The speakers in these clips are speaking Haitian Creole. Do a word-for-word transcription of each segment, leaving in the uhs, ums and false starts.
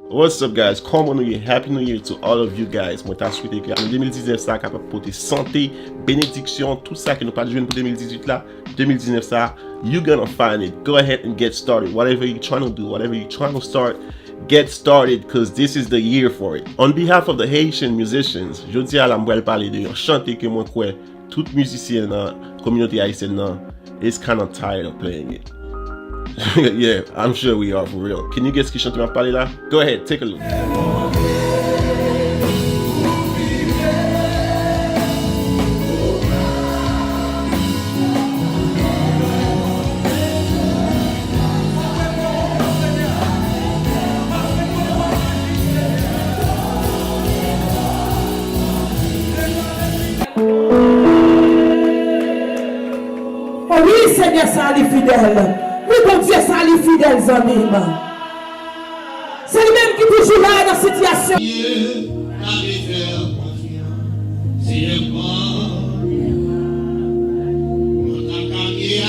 What's up, guys? Kòman nou ye? Happy New Year to all of you guys. Mwen ta swete ke ane de mil diznèf sa a kapab pote sante, benediksyon, tout sa ke nou pa t jwenn pou de mil dizuit la. De mil diznèf sa a, you gonna find it. Go ahead and get started. Whatever you trying to do, whatever you trying to start, get started, 'cause this is the year for it. On behalf of the Haitian musicians, jodi a la m pral pale de yon chante ke mwen kwè tout mizisyen nan kominote ayisyèn nan is kinda tired of playing it. Yeah, I'm sure we are for real. Can you guess ki chante m ap pale la? Go ahead, take a look. O wi, Senyè sa a li fidèl. Wi, Bondye sa a li fidèl, zanmi m. Se li menm ki toujou la nan sitiyasyon. Dieu, n'avait fait confiance, c'est le bon. Mwen ta ka ye a,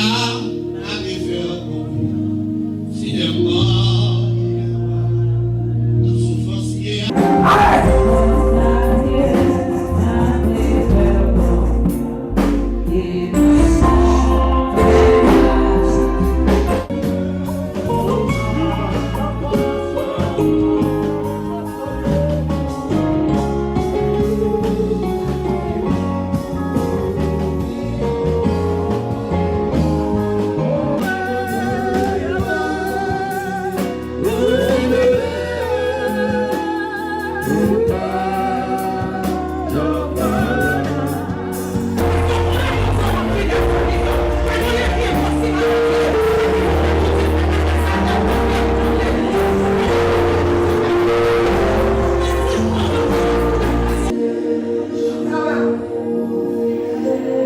n'avait fait confiance, c'est le bon. Nan soufrans ye a.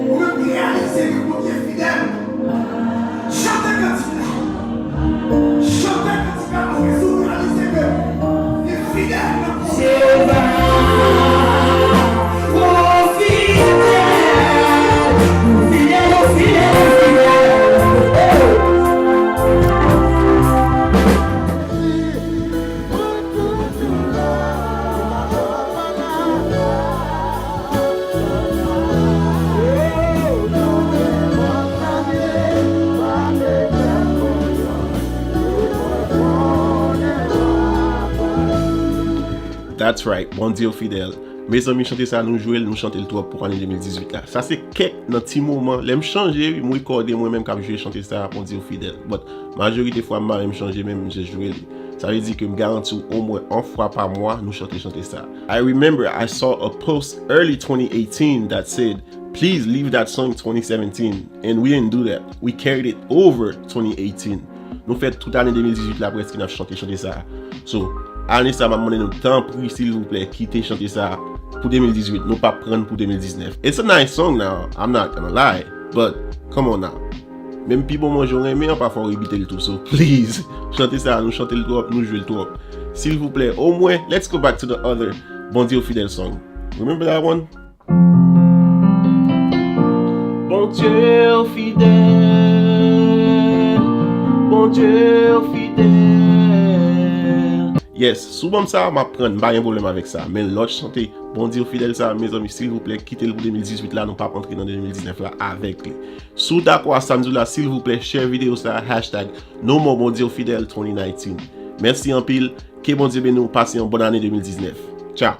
Ou menm ki reyalize ke Bondye fidèl, chante kantik la. Chante kantik la, paske si w reyalize ke li fidèl nan Jewova, o fidèl, fidèl, o fidèl, fidèl. That's right, Bondye w fidèl. Mezanmi, chante sa a, nou jwe l, nou chante l twòp pou ane de mil dizuit la. Sa se kèk nan ti moman, lè m chanje, wi, m rekòde mwen menm k ap jwe chante sa a, Bondye w fidèl. But majorite fwa, m pa menm chanje menm, m just jwe li. Sa vle di ke m garanti w omwen yon fwa pa mwa, nou chante chante sa a. I remember I saw a post early twenty eighteen that said, "Please leave that song twenty seventeen." And we didn't do that. We carried it over twenty eighteen. Nou fè tout ane de mil dizuit la prèske n ap chante chante sa a. So, ane sa a, m ap mande nou, tanpri, silvouplè, kite chante sa a pou de mil dizuit. Nou p ap pran l pou de mil diznèf. It's a nice song now, I'm not gonna lie. But, come on now. Menm pi bon manje w renmen an, pafwa w evite l tou. So, please, chante sa a, nou chante l twòp, nou jwe l twòp. Silvouplè, omwen, let's go back to the other Bondye w fidèl song. Remember that one? Bondye w fidèl, Bondye w fidèl. Yes, sou banm sa, m ap pran, m pa gen pwoblèm avèk sa. Men lòt chante, Bondye w fidèl sa, mezanmi, silvouplè, kite l pou de mil dizuit la, nou p ap antre nan de mil diznèf la avèk li. Si w dakò a sa m di w la, silvouplè, share videyo sa, hashtag no more Bondye w fidèl twenty nineteen. Mèsi anpil, ke Bondye beni w, pase yon bòn ane de mil diznèf. Tchao.